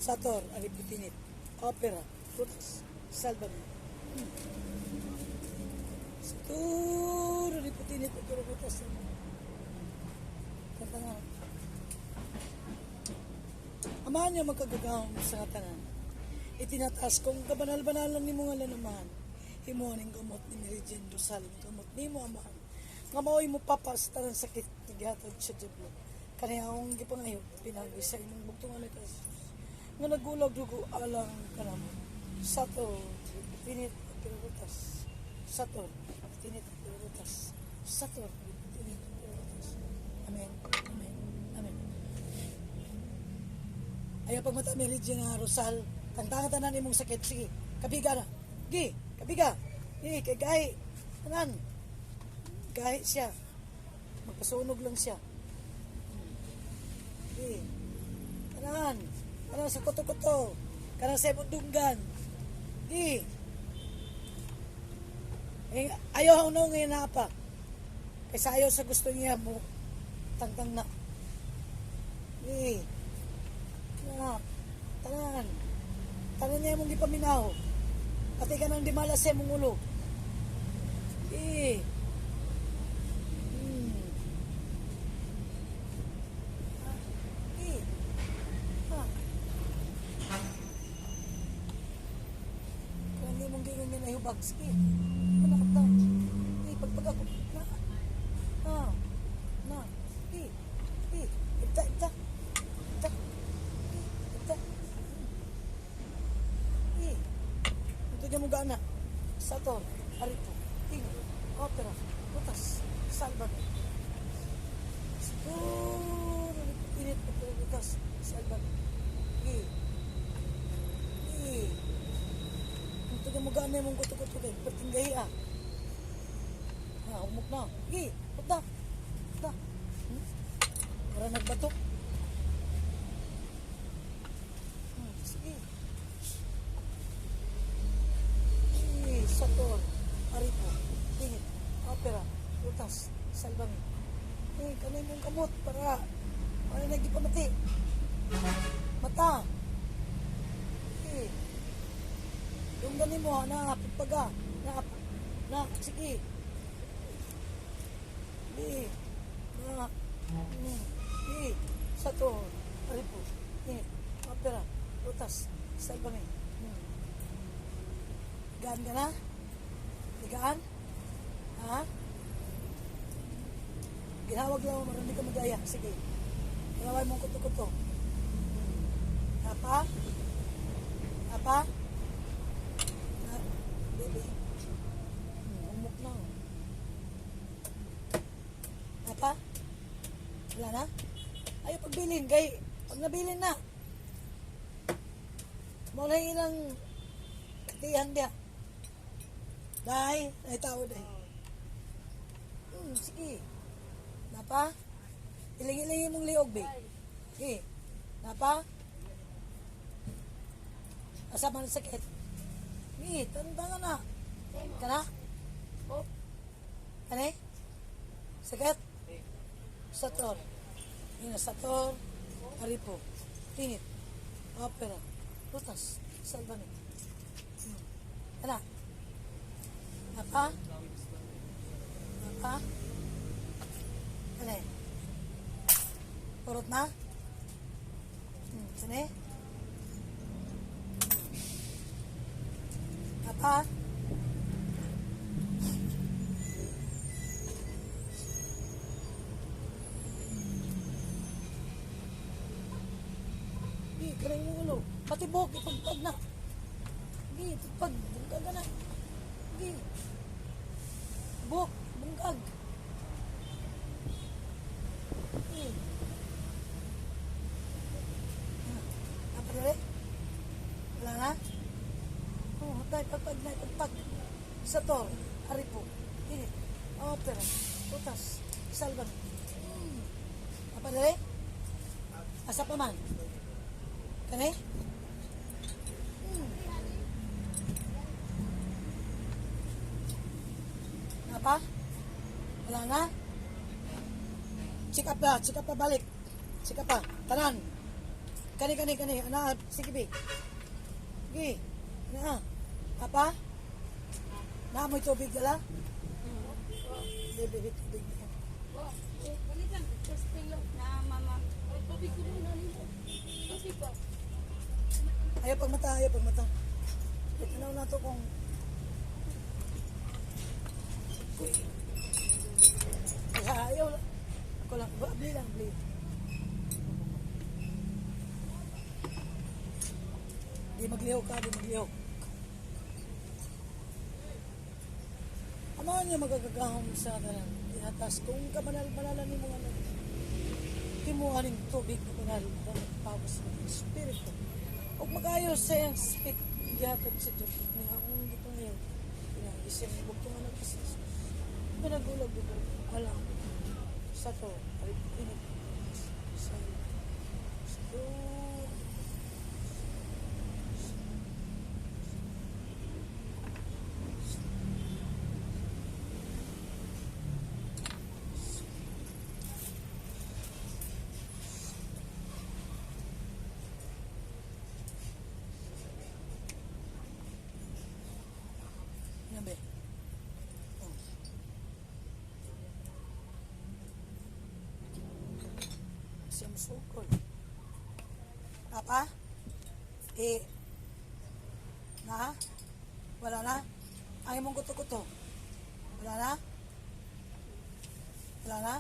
Sator, Ariputinit, Opera, Rutas, Salvame. Sator, Ariputinit, Opera, Rutas, Salvame. Kanta nga. Amahan niya magkagagahom sa tanan. Itinataas kong kabanal-banalan ni mga lanaman. Himuan ng gamot ni Mary Jane Rosal, ng gamot ni mo amahan. Nga mao'y mo papas tanan sakit ni gihatag sa Diablo. Kaniya akong gipangayo, pinagi sa imong bugtungan ni Jesus. Nga nagulag dugo alang kanamo. Sato, tinit pirutas. Sato, tinit pirutas. Sato, tinit pirutas. Amen. Amen. Amen. Ayaw pag mata Mary Jane Rosal, tangtangan tanan imong sakit. Sige, kabiga na. Gi, kabiga. Gi, kay gahi. Tanan. Gahi siya. Magpasunog lang siya. Gi. Tanan. Tanan sa kuto-kuto. Kanang sa imong dunggan. Gi. Eh, ayaw na ngayon na pa. Kaysa ayaw sa gusto niya mo, tangtang na. Gi. Na, tanan. Tanan niya mong gipaminaw. Pati ka nang di malas sa imong ulo. Eh. Ah, eh. Ha. Kanang imong gingon nga nahubag. Sige. Ano ka? Eh, pagpag ako. Na. Ha. Na. Eh. Eh. Ibta, ibta. Ibta. Eh, ibta. Eh. Ito niya mo gana. Sator, Aripo, Tingo, Opera, Butas, Salvador. Siguro, init Opera, Butas, Salvador. Eh. Eh. Ito niya mo gana mong kuto-kuto kay pertinggahi ah. Ha, umok na. Eh, puta. Puta. Para nagbato. Sige. Eh, Sator, Aripo, Tingit, Opera, Rutas, Salvame. Eh, kanay mong kamot para para nagipamati. Mata. Eh. Yung gani mo, na, pagpaga, na, na, sige. Eh, na, eh, Sator, Aripo, Tingit, Opera, Rutas, Salvame. Gaan ka na? Higaan? Ha? Ginawag lang mo, marami ka magaya. Sige. Ginaway mong kuto-kuto. Napa? Napa? Na, baby. Umok na. Oh. Napa? Wala na? Ayaw pagbilin. Kay, pag nabilin na, mo na ilang katihan niya. Dai, ay tao dai. Sige. Napa? Iling-ilingin mong liog, be. Sige. Napa? Asa man sakit? Sige, tanda na. Kana? Oh. Kani? Sakit? Sator. Yun na, Sator. Aripo. Tingit. Opera. Rutas. Salvame. Kana? Napa? Napa? Kani? Purot na? Kani? Napa? Di, kanay mo ulo. Pati buhok, ipagpag na. Di, pagpag, bungkag ka na. Di. Buhok, bungkag. Di. Apa dali? Wala na? Oh, dahil pagpag na, pagpag. Sator, Aripo, Init, Opera, Tutas, Salvan. Apa dali? Asa pa man? Kani? Napa? Wala na? Check up pa, balik. Check up pa. Tanan. Kani, kani, kani. Ana, sige, bi. Sige. Ana. Apa? Na mo'y tubig dala? Bi, bi, bi, tubig niya. Na mama. Ayaw pagmata, ayaw pagmata. Tanaw na to kung. Uy. Ay, ayaw lang. Ako lang. Bli lang, bli. Di maglihok ka, di maglihok. Amahan niya magagagahom sa tanan. Tinatas kung kabanal-banalan ni mga anak. Timuha ning tubig na banal para magpapos ng espiritu. Ug mag-ayos sa iyang sakit, gihatag sa Diyos ni akong gipangayo. Pinagising ni bugtong anak si Jesus. Pinagulag dugo alam sa to ay init sa sa to. Nabe. Oh. Siya musukol. Apa? Eh. Na? Wala na? Ang imong kuto-kuto. Wala na? Wala na?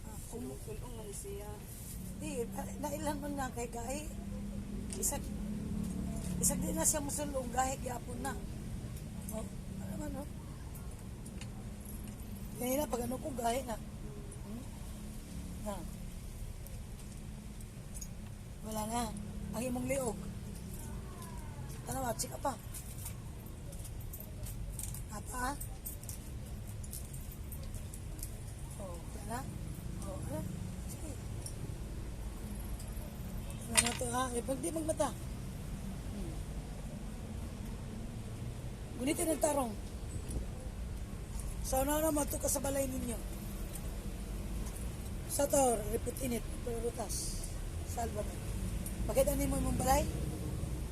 Ah, Sulong man siya. Di, nailan man na kay gahi. Isag, isag di na siya musulong gahi, gyapon na. Oh, ano man, oh. Kaya na, pag ano ko, gahi na. Na. Wala na. Ang imong liog. Tanawa, chika pa. Apa, ah? Oh, wala na. Oh, ano? Sige. Wala na to, ha? Eh, pag di magmata. Gunitin ang tarong. Sa una na, magto ka sa balay ninyo. Sa tor, reput init, rutas. Salva mo. Makita nimo imong balay?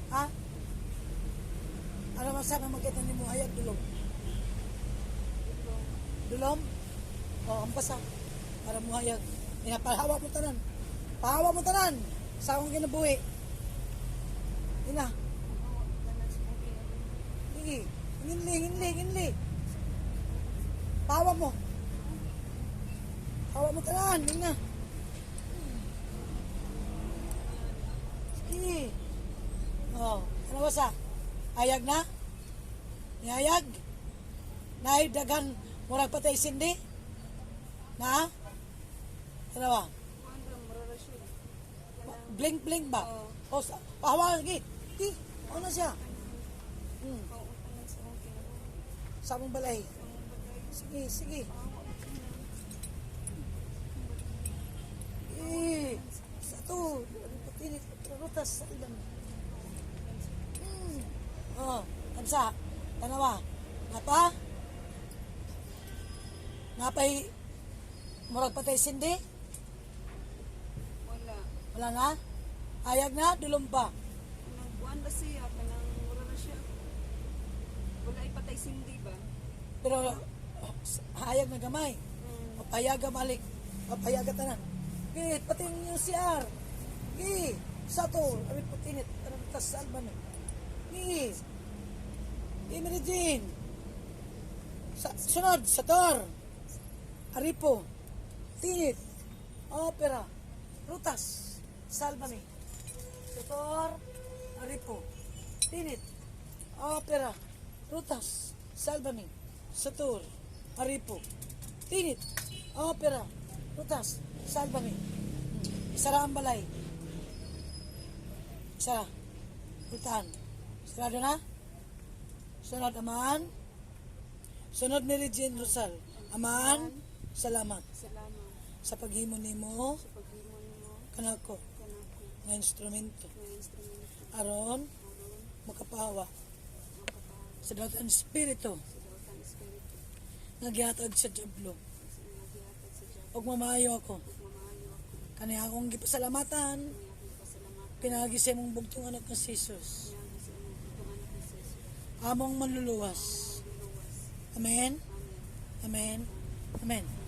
Ha? Ano man sana makita nimo hayag dulom? Dulom? O, ang basa. Para mo hayag. Ina, pahawa mo tanan. Pahawa mo tanan. Sa akong kinabuhi. Ina. Sige. Nginli, nginli, nginli. Pahawa mo. Pahawa mo tanan. Ina. Sige. Oh, ano ba sa? Ayag na? Nihayag? Naay daghan murag patay sindi? Na? Ano ba? Kuan ra mura ra siya. Blink blink ba? Oo. O sa pahawa lagi. Di, ano siya? Oo, tanan sa akong kinabuhi. Sa among balay. Sa among balay. Sige, sige. Pahawa mo tanan. Eh, sa to, patinit, rutas sa ilang. Oh, tamsa, tanawa. Napa? Napay, murag patay sindi? Wala. Wala na? Ayag na, dulom pa. Kanang kuan ra siya, kanang mura ra siya. Wala ipatay sindi ba? Pero, oh, hayag na gamay. Papayaga malik. Papayaga tanan. Gi, pati yung CR. Gi, sa to, ari putinit, tas sa alban. Gi. Gi, Mary Jane. Sa, sunod, sa tor. Aripo. Tinit. Opera. Rutas. Salvame. Sator. Aripo. Tinit. Opera. Rutas. Salvame. Sator. Aripo. Tinit. Opera. Rutas. Salvame. Isara ang balay. Isara. Pultahan. Sarado na? Sunod, Amaan. Sunod, Mary Jane Rosal. Amaan, salamat Salamat sa paghimo nimo sa paghimo nimo kanako kanako nga instrumento nga instrumento aron aron makapahawa makapahawa sa dawatan espiritu sa dawatan espiritu nga gihatag sa Diablo. sa nga gihatag sa Dios. Ug mamayo ako Ug mamaayo ako kani akong gipasalamatan kani akong pasalamatan. Pinaagi sa imong bugtong anak nga si Jesus. Pinaagi sa imong bugtong anak nga si Jesus. Among manluluwas. Luluwas. Amen. Amen. Amen. Amen.